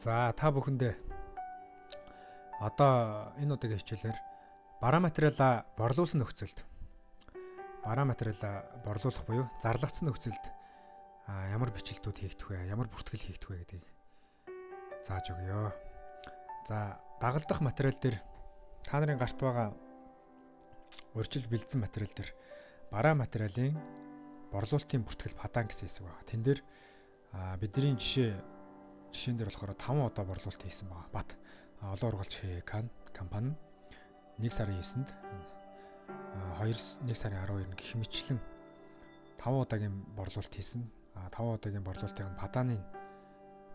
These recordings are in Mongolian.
За, та бүхэндээ одоо энэ удаагийн хичээлээр бараа материалаа борлуулсан нөхцөлд, бараа материалаа борлуулах буюу зарлагдсан нөхцөлд ямар бичлэлтүүд хийгдэх вэ, ямар бүртгэл хийгдэх вэ гэдгийг зааж өгье. За, дагалдах материал дээр та нарын гарт байгаа урьдчилж бэлдсэн материал дээр бараа материалын борлуулалтын бүртгэл падан гэсэн хэсэг байна. Тэн дээр бидний жишээн дээр болохоор 5 удаа борлуулалт хийсэн байгаа. Бат олон ургалч компани 1 сарын 9-нд, 2 1 сарын 12-нд гэх мэтчлэн 5 удаагийн борлуулалт хийсэн. 5 удаагийн борлуулалтыг падааны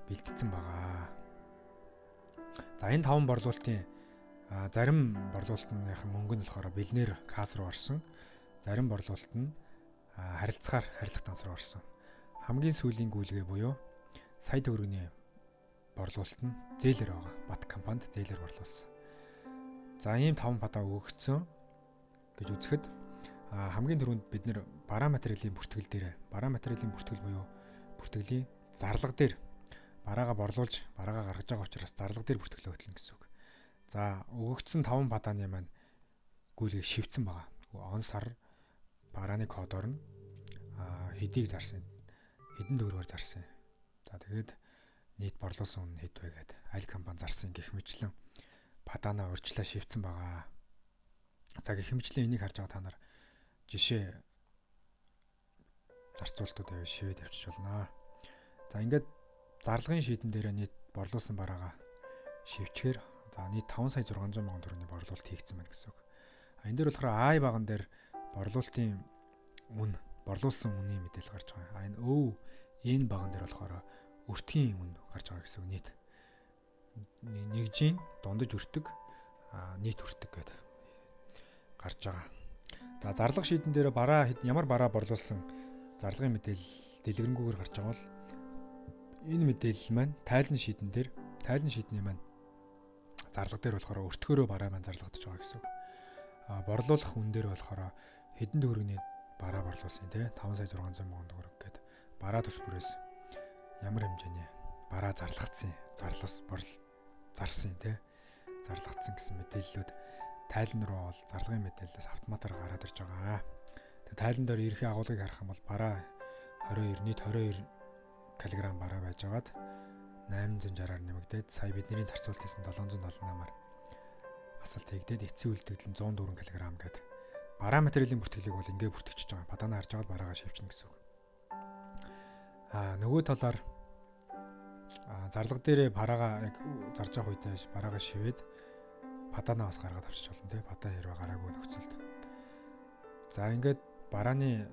бэлтгэсэн байгаа. За, энэ 5 борлуулалтын зарим борлуулалтных мөнгө нь болохоор бэлнээр касс руу орсон. Зарим борлуулалт нь харилцгаар харилцах данс руу орсон. Хамгийн сүүлийн гүйлгээ буюу сая төгрөгийн борлуулалт нь зээлэр байгаа. Бат компанид зээлэр борлуулсан. За, ийм 5 падаа өгөгдсөн гэж үзэхэд хамгийн түрүүнд бид нэр бараа материалын бүртгэл дээр, бараа материалын бүртгэл буюу бүртгэлийн зарлага дээр бараагаа борлуулж бараагаа гаргаж байгаа учраас зарлага дээр бүртгэлээ хөтлөнө гэсэн үг. За, өгөгдсөн 5 падааны маань гүйлгийг шивцэн байгаа. Он сар барааны кодоор нь хэдийг зарсан, хэдэн төгрөгөөр зарсан. За, тэгээд нийт борлуулсан үнэ хэд вэ гээд аль компани зарсан гэх мэтлэн падаанаа урьдчилаа шивцэн байгаа. За, гэх мэтлэн энийг харж байгаа та нар жишээ зарцуулалтууд аваа шивээд явчих болно. За, ингээд зарлагын шийдэн дээрээ нийт борлуулсан бараагаа шивчгээр за нийт 5 сая 600 мянган төгрөгийн борлуулалт хийгдсэн байна гэсэн үг. Энэ дээр болохоор I баган дээр борлуулалтын үн, борлуулсан үнийн мэдээлэл гарч байгаа. Энэ Ö N баган дээр болохоор өртгийн үн гарч байгаа гэсэн үг. Нийт нэгжийн дундаж өртөг, нийт өртөг гэдэг гарч байгаа. За, зарлага шийдэн дээр бараа ямар бараа борлуулсан зарлагын мэдээлэл дэлгэрэнгүйгээр гарч байгаа бол энэ мэдээлэл маань тайлан шийдэн дээр, тайлан шийдний маань зарлага дээр болохоор өртгөөрөө бараа маань зарлагдаж байгаа гэсэн үг. Борлуулах үн дээр болохоор хэдэн төгрөгийн бараа борлуулсан тий 5 сая 600 мянган төгрөг гээд бараа төс бүрээс ямар хэмжээний бараа зарлагдсан, зарлас борл зарсан тий зарлагдсан гэсэн мэдээллүүд тайлан руу бол зарлагын мэдээлэлээс автоматар гараад ирж байгаа. Тэгээ тайлан дээр ерхий агуулгыг харах юм бол бараа 22 нийт 22 кг бараа байжгаад 860-аар нэмэгдээд сая бидний зарцуулалт хийсэн 778-аар асалт хийгдээд эцсийн үлдэгдэл нь 104 кг гээд бараа материалын бүртгэлийг бол ингээ бүртгэж байгаа. Падаанаа харж байгаа бараагаа шивчнэ гэсэн үг. Нөгөө талаар зарлага дээрээ бараагаа яг зарж явах үедээ бараагаа шивээд падаанаа бас гаргаад авчиж болно тий. Падаа хэрвээ гараагүй нөхцөлд. За, ингээд барааны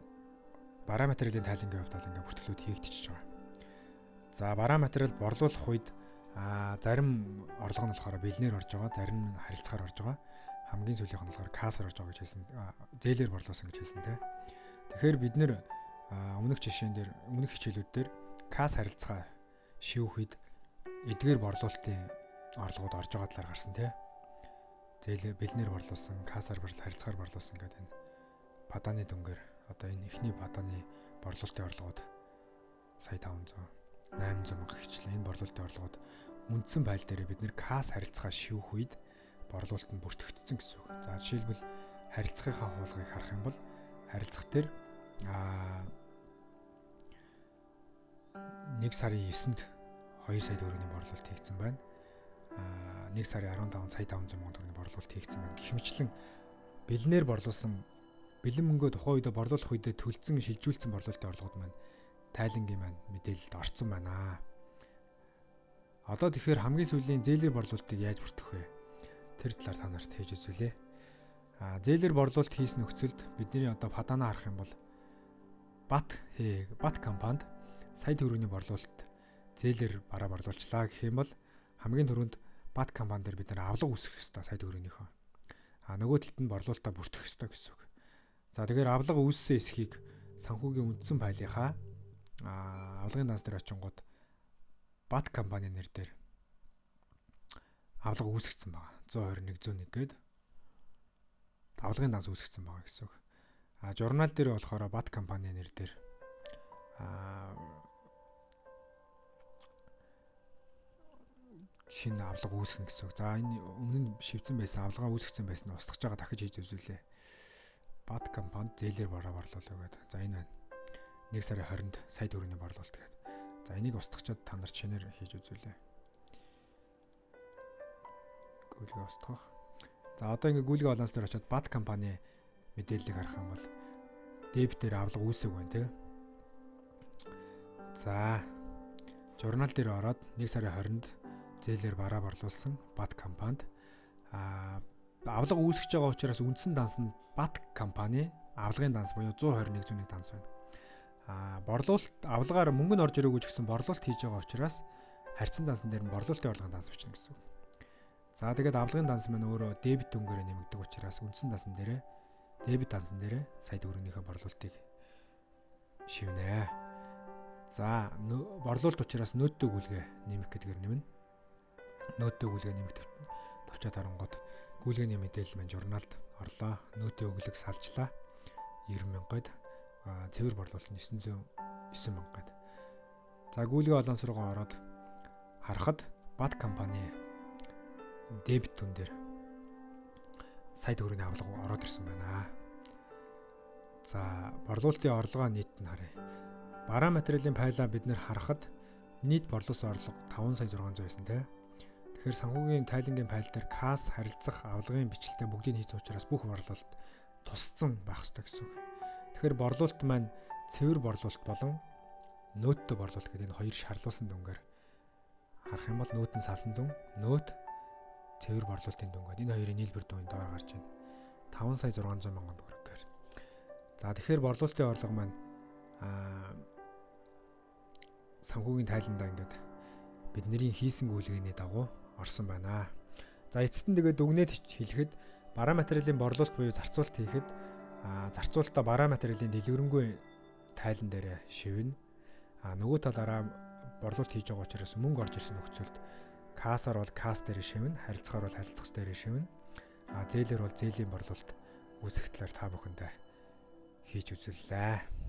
бараа материалын тайлангийн хувьд бол ингээ бүртгэлүүд хийгдчихэж байгаа. За, бараа материал борлуулах үед зарим орлого нь болохоор бэлнээр орж байгаа, зарим нь харилцахаар орж байгаа. Хамгийн сүүлийнх нь болохоор кассаар орж байгаа гэж хэлсэн. Зээлээр борлуулсан гэж хэлсэн тий. Тэгэхээр бид нэр өмнөх жишээн дээр, өмнөх хичээлүүд дээр касс харилцаа шивэх үед эдгээр борлуулалтын орлогод орж байгаа талаар гарсан тий. Зээл бэлнээр борлуулсан, кассаар борлуулсан, харилцаагаар борлуулсан гэдэг энэ падааны дүнгээр одоо энэ эхний падааны борлуулалтын орлогод сая 500 800 мянга хичлээ. Энэ борлуулалтын орлогод үндсэн файл дээр бид нэр касс харилцаа шивэх үед борлуулалт нь бүртгэгдсэн гэсэн үг. За, жишээлбэл харилцагынхаа хуулгыг харах юм бол харилцах дээр 1 сарын 9-нд 2 сая төгрөгийн борлуулалт хийгдсэн байна. 1 сарын 15-нд сая 500 мянган төгрөгийн борлуулалт хийгдсэн байна. Гэх мэтлэн бэлнээр борлуулсан бэлэн мөнгөө тухайн үедээ борлуулах үедээ төлцөн шилжүүлсэн борлуулалтын орлогод маань тайлангийн маань мэдээлэлд орцсон байна. Одоо тэгэхээр хамгийн сүүлийн зээлэр борлуулалтыг яаж бүртгэх вэ? Тэр талаар та нарт хийж үзүүлье. Зээлэр борлуулалт хийсэн нөхцөлд бидний одоо падаанаа харах юм бол Бат компанид сая төгрөгийн борлуулалт зээлэр бараа борлуулчлаа гэх юм бол хамгийн түрүүнд Бат компани дээр бид нар авлага үүсгэх ёстой сая төгрөгнийхөө. Нөгөө талд нь борлуулалтаа бүртгэх ёстой гэсэн үг. За, тэгэхээр авлага үүссэн эсхийг санхүүгийн үндсэн файлынхаа авлагын данс дээр очингууд Бат компани нэр дээр авлага үүсгэсэн байгаа. 121 101 гээд авлагын данс үүсгэсэн байгаа гэсэн үг. Журнал дээр болохоор Бат компани нэр дээр Шинэ авлага үүсгэнэ гэсэн үг. За, энэ өмнө нь шивцэн байсан, авлагаа үүсгэсэн байсан нь устгаж байгаа, дахиж хийж үзүүлээ. Бат компанид зээлээр бараа борлуулаа гэдэг. За, энэ байна. 1 сарын 20-нд сая төгрөгийн борлуулалт гэдэг. За, энийг устгачаад та нар шинээр хийж үзүүлээ. Гүйлгээ устгах. За, одоо ингээ гүйлгээ баланс дээр очиод Бат компани мэдээллийг харах юм бол дебитээр авлага үүсээг байна, тий. За, журнал дээр ороод 1 сарын 20-нд зээлээр бараа борлуулсан Бат компанид авлага үүсгэж байгаа учраас үндсэн данс нь Бат компани авлагын данс буюу 121 101 данс байна. Борлуулалт авлагаар мөнгө нь орж ирээгүй ч гэсэн борлуулалт хийж байгаа учраас харьцан дансан дээр нь борлуулалтын орлогын данс бичнэ гэсэн үг. За, тэгээд авлагын данс маань өөрөө дебит дүнгээр нэмэгдэг учраас үндсэн дансан дээрээ, дебит дансан дээрээ сая төгрөгнийхөө борлуулалтыг шивнэ. За, борлуулалт учраас нөөттэй гүйлгээ нэмэх гэдгээр нэмнэ. Нөөттэй гүйлгээ нэмэх товчоо дарангууд гүйлгээний мэдээлэл маань журналд орлоо. Нөөтийн өглөг салжлаа. 90 мянга гээд, цэвэр борлуулалт нь 909 мянга гээд. За, гүйлгээ баланс руугаа ороод харахад Бат компани дебит дүн дээр сая төгрөгийн авлага ороод ирсэн байна. За, борлуулалтын орлогоо нийт нь харъя. Бараа материалын файлаа бид нэр харахад нийт борлуулсан орлого 5 сая 600 байсан, тий. Тэгэхээр санхүүгийн тайлангийн файл дээр касс, харилцах, авлагын бичлэлтэй бүгдийг хийсэн учраас бүх борлуулалт тусцсан байх ёстой гэсэн үг. Тэгэхээр борлуулалт маань цэвэр борлуулалт болон нөөттэй борлуулалт гэдэг энэ хоёр шарлуулсан дүнгээр харах юм бол нөөт нь салсан дүн, нөөт, цэвэр борлуулалтын дүн гэдэг энэ хоёрын нийлбэр дүн доор гарч байна. 5 сая 600 мянган төгрөг гэхээр. За, тэгэхээр борлуулалтын орлого маань санхүүгийн тайландаа ингээд бидний хийсэн гүйлгээний дагуу орсон байна. За, эцэст нь тэгээд дүгнээд хэлэхэд бараа материалын борлуулалт буюу зарцуулалт хийхэд зарцуулалтаа бараа материалын дэлгэрэнгүй тайлан дээр шивнэ. Нөгөө талаараа борлуулалт хийж байгаа учраас мөнгө орж ирсэн нөхцөлд кассаар бол касс дээр шивнэ, харилцахаар бол харилцагч дээр шивнэ. Зээлэр бол зээлийн борлуулалт үүсэх талаар та бүхэндээ хийж үзүүллээ.